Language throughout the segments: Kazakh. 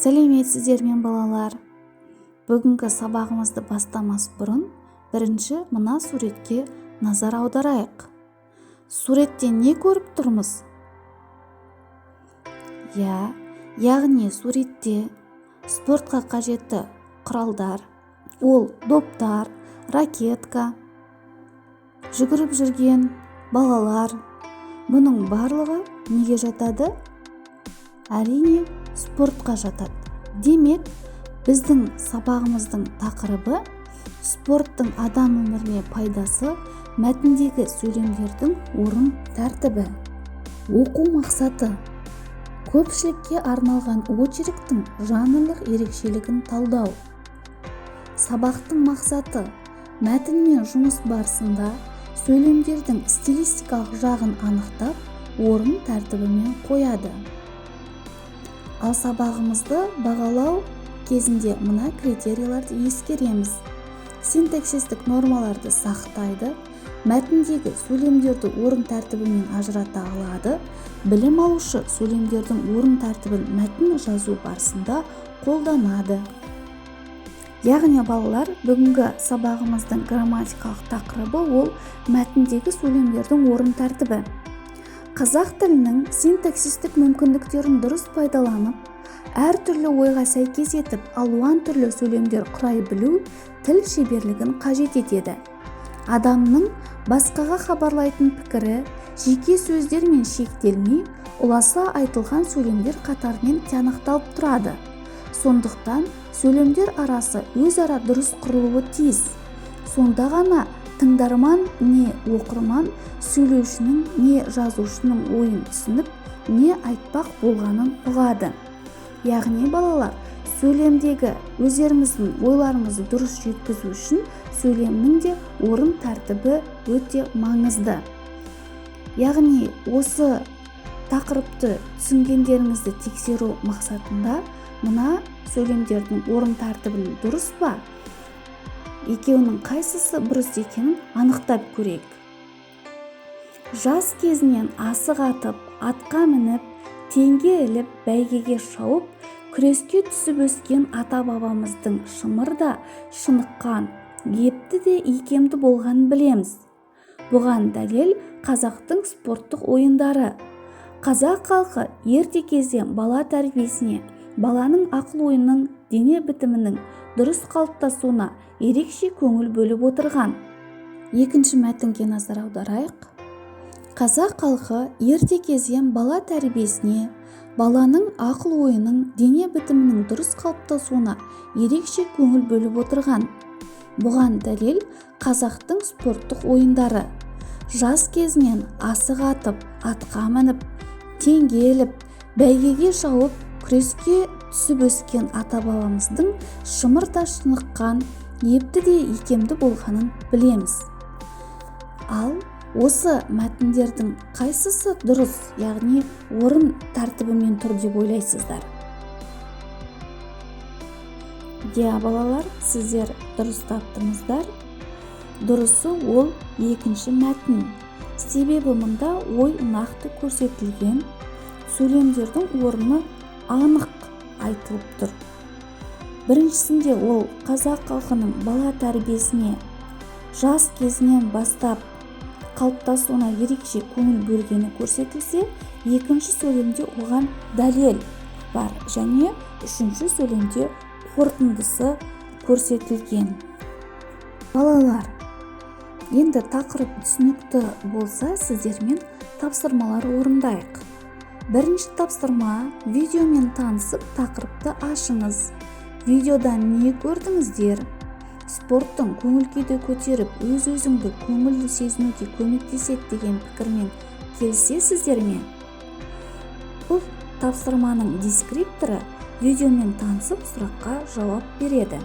Сәлеметсіздер ме, балалар? Бүгінгі сабағымызды бастамас бұрын бірінші мына суретке назар аударайық. Суретте не көріп тұрмыз? Иә, яғни суретте спортқа қажетті құралдар, ол доптар, ракетка, жүгіріп жүрген балалар. Бұның барлығы неге жатады? Әрине, спортқа жатады. Демек, біздің сабағымыздың тақырыбы спорттың адам өміріне пайдасы, мәтіндегі сөйлемдердің орын тәртібі. Оқу мақсаты: көпшілікке арналған очерктің жанрлық ерекшелігін талдау. Сабақтың мақсаты: мәтінмен жұмыс барысында сөйлемдердің стилистикалық жағын анықтап, орын тәртібімен қояды. Ал сабағымызды бағалау кезінде мына критерийлерді ескереміз. Синтаксистік нормаларды сақтайды, мәтіндегі сөйлемдерді орын тәртібімен ажырата алады, білім алушы сөйлемдердің орын тәртібін мәтін жазу барысында қолданады. Яғни, балалар, бүгінгі сабағымыздың грамматикалық тақырыбы ол мәтіндегі сөйлемдердің орын тәртібі. Қазақ тілінің синтаксистік мүмкіндіктерін дұрыс пайдаланып, әртүрлі ойға сәйкес етіп, алуан түрлі сөйлемдер құрай білу тіл шеберлігін қажет етеді. Адамның басқаға хабарлайтын пікірі жеке сөздермен шектелмей, ұласа айтылған сөйлемдер қатарымен тиянақталып тұрады. Сондықтан сөйлемдер арасы өзара дұрыс құрылуы тиіс. Сонда ғана тыңдарман не оқырман сөйлеушінің не жазушының ойын түсініп, не айтпақ болғанын ұғады. Яғни, балалар, сөйлемдегі өздеріңіздің ойларыңызды дұрыс жеткізу үшін сөйлемнің де орын тәртібі өте маңызды. Яғни, осы тақырыпты түсінгендеріңізді тексеру мақсатында мына сөйлемдердің орын тәртібін дұрыс па, екеуінің қайсысы бұрыс екенін анықтап көрейік. Жас кезінен асық атып, атқа мініп, теңге іліп, бәйгеге шауып, күреске түсіп өскен ата-бабамыздың шымыр да шыныққан, епті де икемді болғанын білеміз. Бұған дәлел қазақтың спорттық ойындары. Қазақ халқы ерте кезден бала тәрбиесіне, баланың ақыл-ойының, дене бітімінің дұрыс қалыптасуына ерекше көңіл бөліп отырған. Екінші мәтінге назар аударайық. Қазақ халқы ерте кезден бала тәрбиесіне, баланың ақыл-ойының, дене бітімінің дұрыс қалыптасуына ерекше көңіл бөліп отырған. Бұған дәлел қазақтың спорттық ойындары. Жас кезінен асық атып, атқа мініп, теңге іліп, бәйгеге шауып, күреске түсіп өскен ата-бабамыздың шымыр да шыныққан, епті де икемді болғанын білеміз. Ал осы мәтіндердің қайсысы дұрыс, яғни орын тәртібімен тұр деп ойлайсыздар? Иә, балалар, сіздер дұрыс таптыңыздар. Дұрысы ол екінші мәтін. Себебі мұнда ой нақты көрсетілген, сөйлемдердің орны анық айтылып тұр. Біріншісінде ол қазақ халқының бала тәрбиесіне жас кезінен бастап қалыптасуына ерекше көңіл бөлгені көрсетілсе, екінші сөйлемде оған дәлел бар және үшінші сөйлемде қорытындысы көрсетілген. Балалар, енді тақырып түсінікті болса, сіздермен тапсырмалар орындайық. Бірінші тапсырма: видеомен танысып, тақырыпты ашыңыз. Видеодан не көрдіңіздер? Спорттың көңіл күйді көтеріп, өз-өзіңді көңілді сезінуге көмектеседі деген пікірмен келісесіздер ме? Бұл тапсырманың дескрипторы видеомен танысып, сұраққа жауап береді.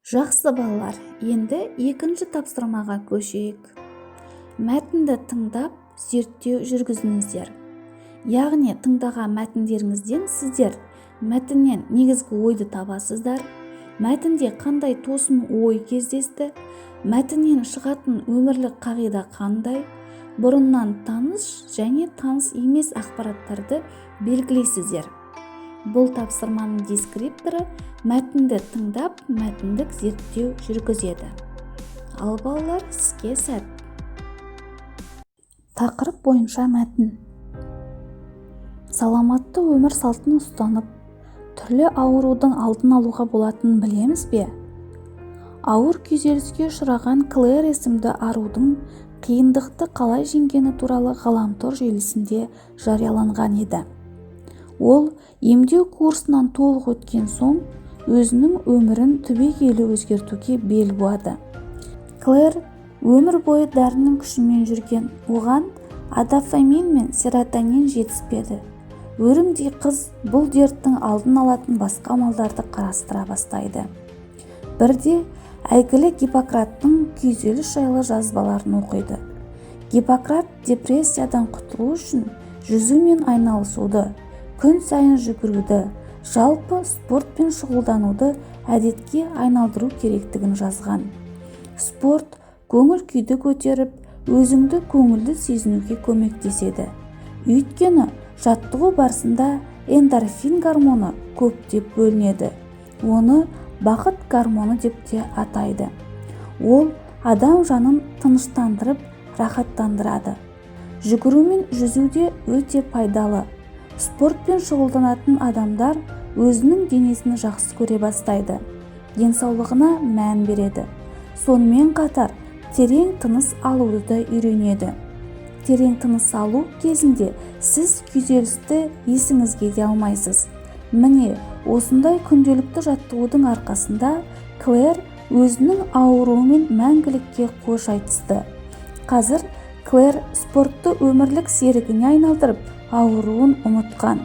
Жақсы, балалар, енді екінші тапсырмаға көшейік. Мәтінді тыңдап, зерттеу жүргізіңіздер. Яғни тыңдаған мәтіндеріңізден сіздер мәтіннен негізгі ойды табасыздар, мәтінде қандай тосын ой кездесті, мәтіннен шығатын өмірлік қағида қандай, бұрыннан таныс және таныс емес ақпараттарды белгілейсіздер. Бұл тапсырманың дескрипторы мәтінді тыңдап, мәтіндік зерттеу жүргізеді. Ал, балалар, іске сәт! Тақырып бойынша мәтін. Саламатты өмір салтын ұстанып, түрлі аурудың алдын алуға болатынын білеміз бе? Ауыр күйзеліске ұшыраған Клэр есімді арудың қиындықты қалай жеңгені туралы ғаламтор желісінде жарияланған еді. Ол емдеу курсынан толық өткен соң, өзінің өмірін түбегейлі өзгертуге бел буады. Клэр өмір бойы дәрінің күшімен жүрген, оған адафамин мен серотонин жетіспеді. Өрімдей қыз бұл дерттің алдын алатын басқа амалдарды қарастыра бастайды. Бірде әйгілі Гиппократтың күйзеліс жайлы жазбаларын оқиды. Гиппократ депрессиядан құтылу үшін жүзумен айналысуды, күн сайын жүгіруді, жалпы спортпен шұғылдануды әдетке айналдыру керектігін жазған. Спорт көңіл күйді көтеріп, өзіңді көңілді сезінуге көмектеседі. Өйткені жаттығу барысында эндорфин гормоны көптеп бөлінеді. Оны бақыт гормоны деп те атайды. Ол адам жанын тыныштандырып, рахаттандырады. Жүгіру мен жүзу де өте пайдалы. Спортпен шұғылданатын адамдар өзінің денесін жақсы көре бастайды, денсаулығына мән береді. Сонымен қатар терең тыныс алуды да үйренеді. Терең тыныс алу кезінде сіз күйзелісті есіңізге де алмайсыз. Міне, осындай күнделікті жаттығудың арқасында Клэр өзінің ауруымен мәңгілікке қош айтысты. Қазір Клэр спортты өмірлік серігіне айналдырып, ауруын ұмытқан.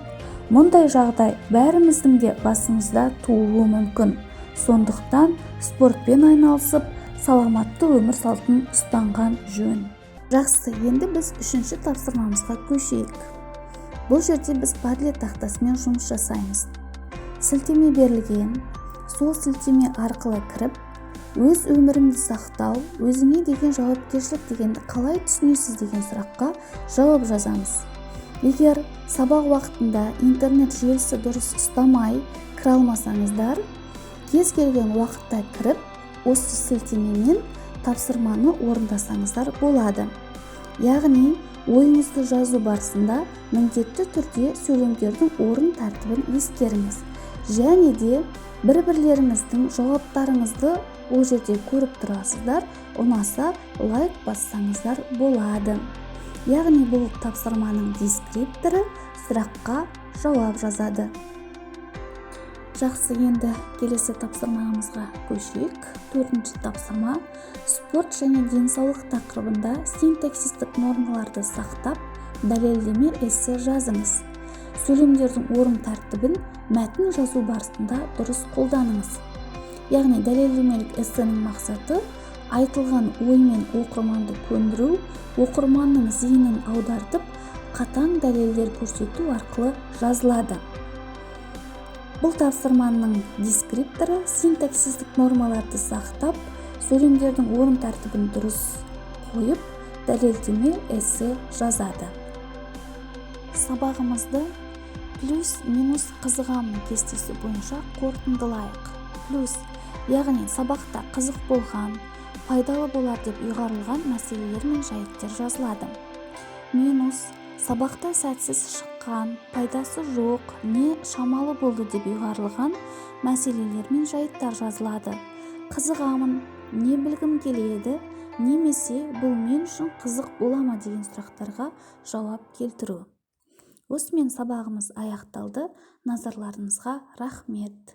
Мұндай жағдай бәріміздің де басымызда тууы мүмкін. Сондықтан спортпен айналысып, саламатты өмір салтын ұстанған жөн. Жақсы, енді біз үшінші тапсырмамызға көшейік. Бұл жерде біз Padlet тақтасымен жұмыс жасаймыз. Сілтеме берілген, сол сілтеме арқылы кіріп, өз өміріңді сақтау, өзіңе деген жауапкершілік дегенді қалай түсінесіз деген сұраққа жауап жазамыз. Егер сабақ уақытында интернет желісі дұрыс ұстамай, кіре алмасаңыздар, кез келген уақытта кіріп, осы сілтемемен тапсырманы орындасаңыздар болады. Яғни ойыңызды жазу барысында міндетті түрде сөйлемдердің орын тәртібін ескеріңіз. Және де бір-бірлеріңіздің жауаптарыңызды ол жерде көріп тұрасыздар, ұнаса, лайк бассаңыздар болады. Яғни бұл тапсырманың дескрипторы сұраққа жауап жазады. Жақсы, енді келесі тапсырмамызға көшейік. Төртінші тапсырма: спорт және денсаулық тақырыбында синтаксистік нормаларды сақтап, дәлелдеме эссе жазыңыз. Сөйлемдердің орын тәртібін мәтін жазу барысында дұрыс қолданыңыз. Яғни дәлелдемелік эссенің мақсаты айтылған оймен оқырманды көндіру, оқырманның зейінін аудартып, қатаң дәлелдер көрсету арқылы жазылады. Бұл тапсырманың дескрипторы синтаксистік нормаларды сақтап, сөйлемдердің орын тәртібін дұрыс қойып, дәлелдеме эссе жазады. Сабағымызды плюс, минус, қызығамын кестесі бойынша қорытындылайық. Плюс, яғни сабақта қызық болған, пайдалы болар деп ұйғарылған мәселелер мен жайттер жазылады. Минус, сабақта сәтсіз шыққан, пайдасы жоқ, не шамалы болды деп ұйғарылған мәселелер мен жайттар жазылады. Қызығамын, не білгім келеді немесе бұл мен үшін қызық бола ма деген сұрақтарға жауап келтіру. Осымен сабағымыз аяқталды. Назарларыңызға рахмет.